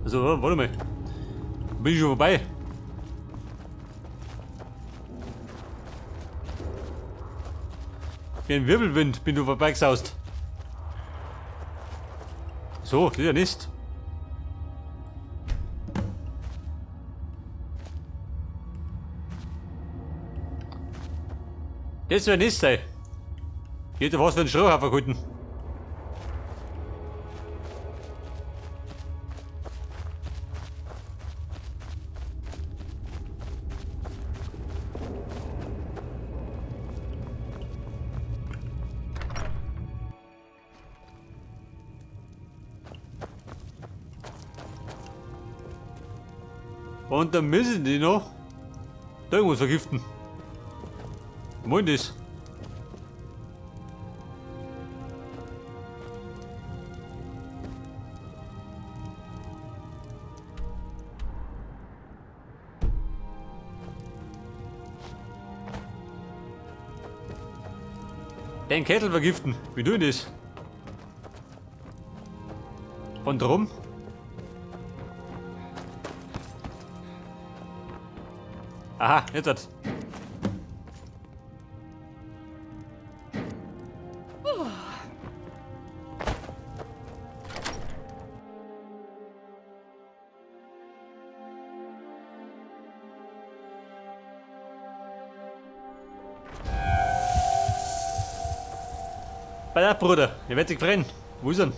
Also, warte mal. Bin ich schon vorbei. Wie ein Wirbelwind bin du vorbeigesaust. So, das ist ja nicht. Das wär nicht sein. Ich hätte was für einen Strohhaufen gehalten. Und dann müssen die noch da irgendwas vergiften. Moin das. Den Kettel vergiften. Wie du das? Und drum? Aha, jetzt hat. Bei der Bruder, ihr werdet sich freuen. Wo ist er?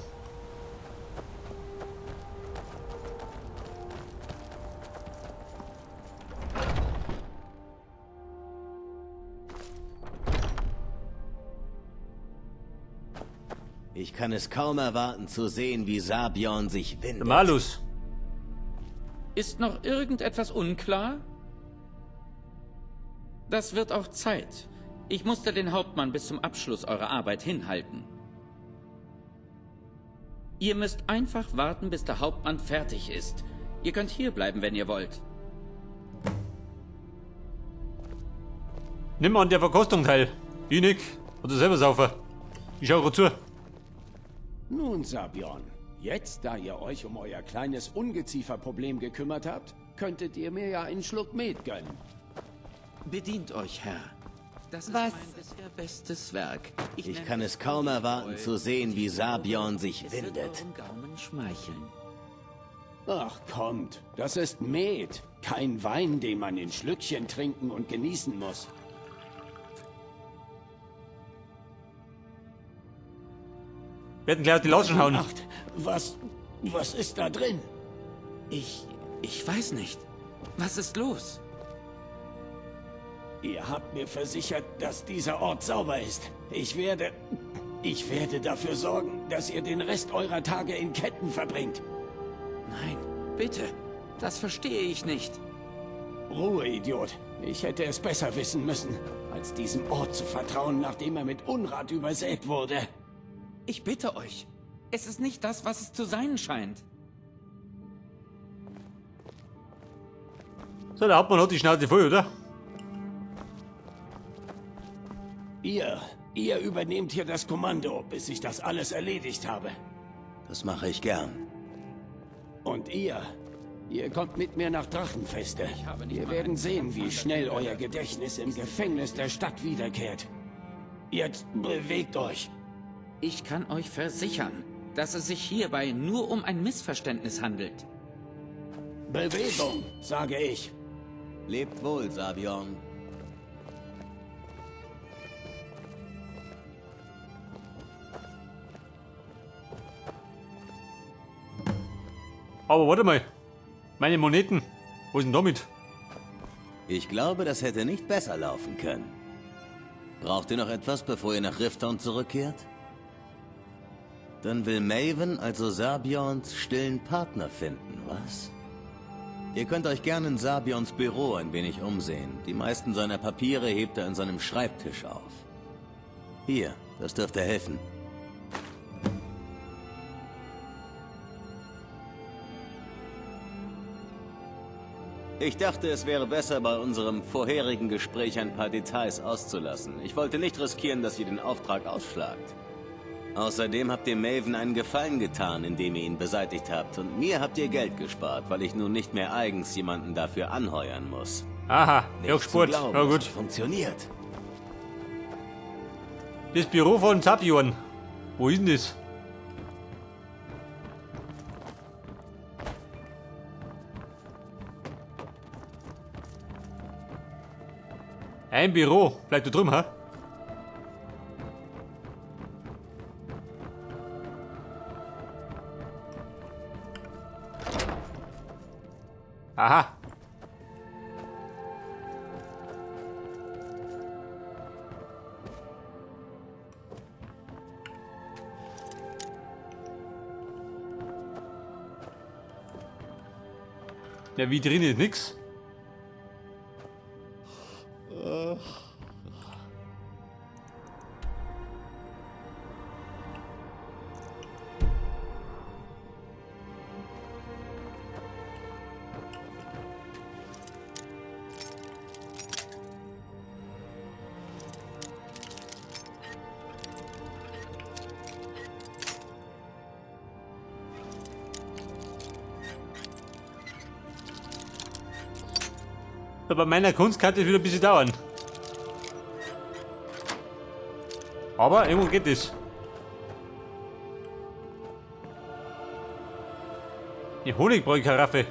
Ich kann es kaum erwarten zu sehen, wie Sabjorn sich windet. Malus. Ist noch irgendetwas unklar? Das wird auch Zeit. Ich musste den Hauptmann bis zum Abschluss eurer Arbeit hinhalten. Ihr müsst einfach warten, bis der Hauptmann fertig ist. Ihr könnt hier bleiben, wenn ihr wollt. Nimm an der Verkostung teil. Ich nicht. Oder selber saufen. Ich schau grad zu. Nun, Sabjorn, jetzt, da ihr euch um euer kleines Ungezieferproblem gekümmert habt, könntet ihr mir ja einen Schluck Met gönnen. Bedient euch, Herr. Das ist Was? mein bisher bestes Werk. Ich nenne kann es kaum erwarten zu sehen, wie Sabjorn sich Es wird windet. eurem Gaumen schmeicheln. Ach, kommt, das ist Met, kein Wein, den man in Schlückchen trinken und genießen muss. Wir hätten gleich auf die Latschen hauen. Acht, was ist da drin? Ich weiß nicht. Was ist los? Ihr habt mir versichert, dass dieser Ort sauber ist. Ich werde dafür sorgen, dass ihr den Rest eurer Tage in Ketten verbringt. Nein, bitte. Das verstehe ich nicht. Ruhe, Idiot. Ich hätte es besser wissen müssen, als diesem Ort zu vertrauen, nachdem er mit Unrat übersät wurde. Ich bitte euch. Es ist nicht das, was es zu sein scheint. So, der Hauptmann hat die Schnauze voll, oder? Ihr übernehmt hier das Kommando, bis ich das alles erledigt habe. Das mache ich gern. Und ihr kommt mit mir nach Drachenfeste. habe nicht Wir mal werden einen sehen, wie schnell euer Gedächtnis im Gefängnis der Stadt wiederkehrt. Jetzt bewegt euch. Ich kann euch versichern, dass es sich hierbei nur um ein Missverständnis handelt. Bewegung, sage ich. Lebt wohl, Sabjorn. Aber warte mal. Meine Moneten. Wo ist denn damit? Ich glaube, das hätte nicht besser laufen können. Braucht ihr noch etwas, bevor ihr nach Rifton zurückkehrt? Dann will Maven also Sabjorns stillen Partner finden, was? Ihr könnt euch gerne in Sabjorns Büro ein wenig umsehen. Die meisten seiner Papiere hebt er an seinem Schreibtisch auf. Hier, das dürfte helfen. Ich dachte, es wäre besser, bei unserem vorherigen Gespräch ein paar Details auszulassen. Ich wollte nicht riskieren, dass ihr den Auftrag ausschlagt. Außerdem habt ihr Maven einen Gefallen getan, indem ihr ihn beseitigt habt. Und mir habt ihr Geld gespart, weil ich nun nicht mehr eigens jemanden dafür anheuern muss. Aha, Nicht ja zu gespart. glauben, Ja dass gut. es funktioniert. Das Büro von Sabjorn. Wo ist denn das? Ein Büro. Bleibt da drüben, ha? Aha. Ja, wie drin ist nix. Bei meiner Kunst kann das wieder ein bisschen dauern. Aber irgendwo geht es. Die Honigbräukaraffe.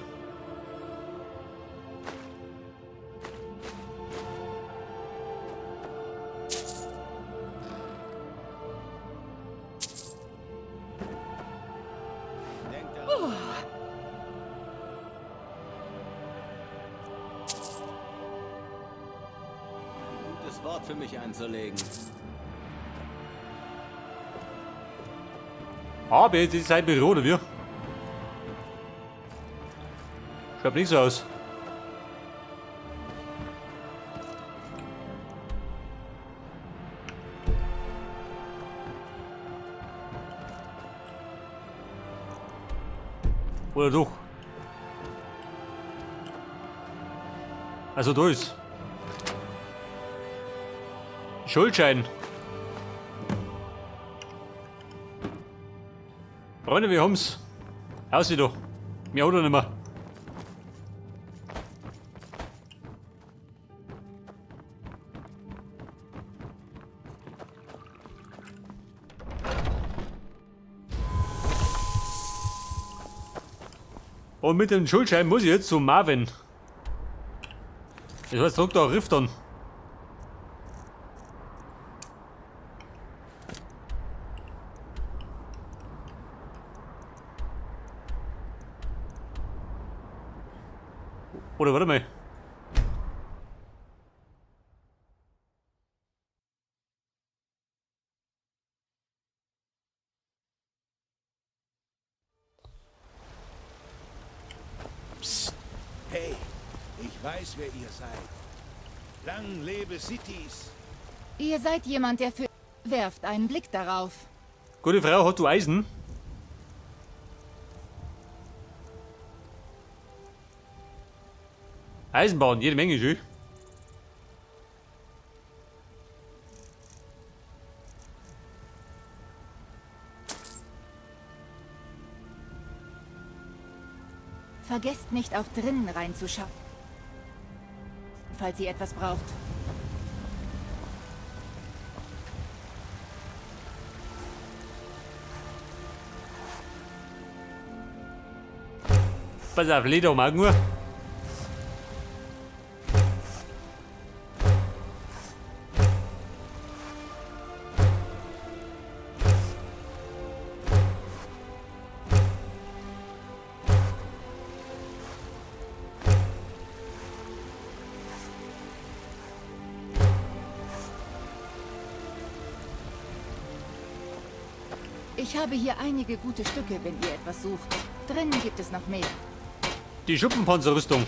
Gutes Wort für mich einzulegen. Aber jetzt ist sein Büro, oder wie? Schaut nicht so aus. Oder doch? Also da ist. Schuldschein. Freunde, wir haben's. Aussieh doch. Mehr hat er nicht mehr. Und mit dem Schuldschein muss ich jetzt zu Marvin. Das heißt, Dr. Rifton. Oder warte mal. Psst. Hey, ich weiß, wer ihr seid. Lang lebe Cities. Ihr seid jemand, der für... Werft einen Blick darauf. Gute Frau, hast du Eisen? Eisenbahn, jede Menge, schön. Vergesst nicht, auch drinnen reinzuschauen. Falls ihr etwas braucht. Pass auf, Leder mag nur. Ich habe hier einige gute Stücke, wenn ihr etwas sucht. Drinnen gibt es noch mehr. Die Schuppenpanzerrüstung.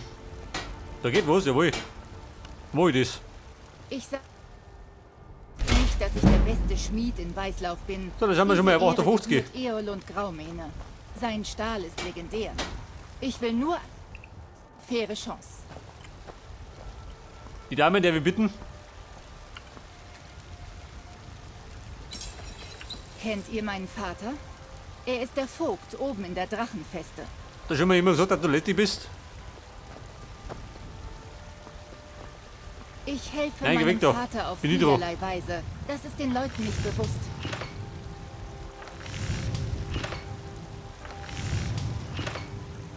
Da geht was, jawohl. Wo ist das? Ich sag nicht, dass ich der beste Schmied in Weißlauf bin. So, das haben wir schon mal auf Diese 58. Ehre gebührt Eorlund Graumähne. Sein Stahl ist legendär. Ich will nur faire Chance. Die Dame, der wir bitten. Kennt ihr meinen Vater? Er ist der Vogt oben in der Drachenfeste. Da schon mal immer gesagt, dass du Letty bist. Ich helfe Nein, geh meinem weg da. Vater auf Bin ich drauf. vielerlei Weise. Das ist den Leuten nicht bewusst.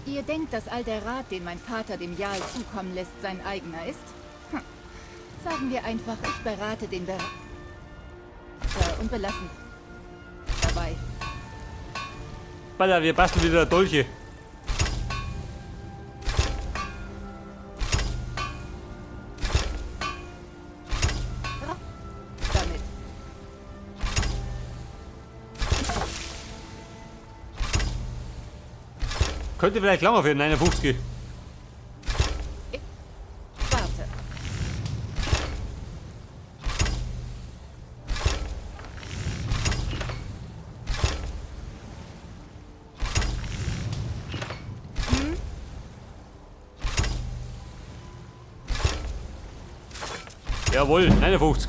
Ihr denkt, dass all der Rat, den mein Vater dem Jarl zukommen lässt, sein eigener ist? Hm. Sagen wir einfach, ich berate den Berater und belassen dabei. Baller, wir basteln wieder Dolche. Damit. Könnte vielleicht länger für 59. Warte. Jawohl, 59.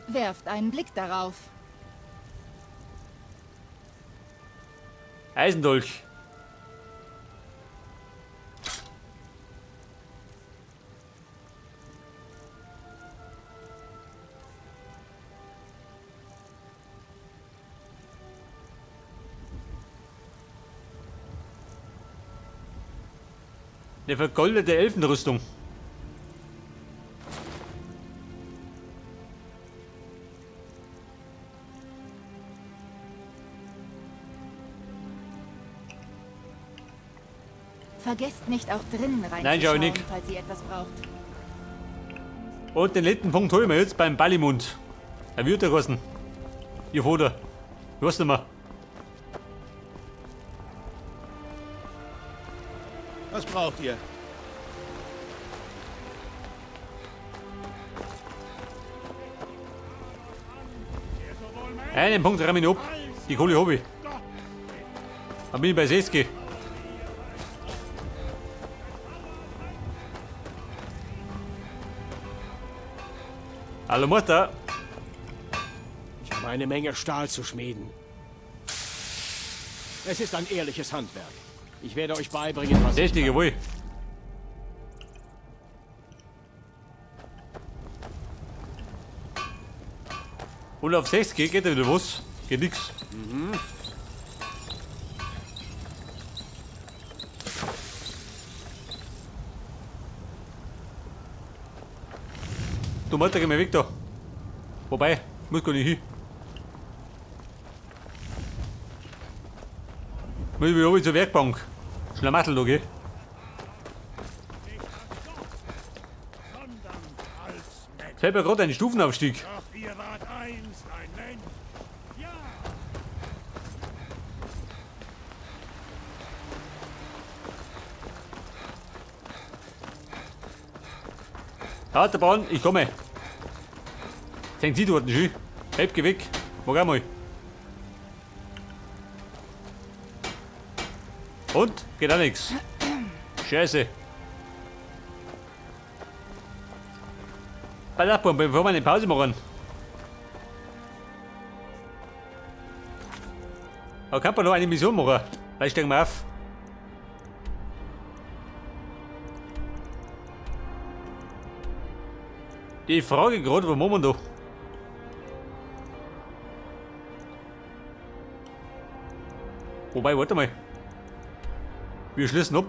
Werft einen Blick darauf. Eisendolch. Eine vergoldete Elfenrüstung. Vergesst nicht, auch drinnen Nein, schau ich reinzuschauen, nicht. falls ihr etwas braucht. Und den letzten Punkt holen wir jetzt beim Ballimund. Er wird der kosten. Ihr Vater. Ich weiß nicht mehr. Was braucht ihr? Einen Punkt ramm ich noch ab. Die Kohle hab ich. Dann bin ich bei 60. Hallo Mutter. Ich habe eine Menge Stahl zu schmieden. Es ist ein ehrliches Handwerk. Ich werde euch beibringen, was ich 60, kann. jawohl. Und auf 60 geht ja wieder was. Geht nix. Du Mutter, geh mal weg da. Wobei, muss gar nicht hin. Muss ich wieder zur Werkbank. Schlamassel da, gell? Fällt mir gerade ein Stufenaufstieg. Doch ihr wart einst ein Mensch. Ja. Autobahn, ich komme. Sind Sie dort schön? Halb, geh weg. Mag auch mal. Und? Geht auch nix. Scheiße. Pass auf, bevor wir eine Pause machen. Aber kann man noch eine Mission machen? Vielleicht steigen wir auf. Die Frage gerade, wo machen wir da? Wobei, warte mal. Wir schließen ab.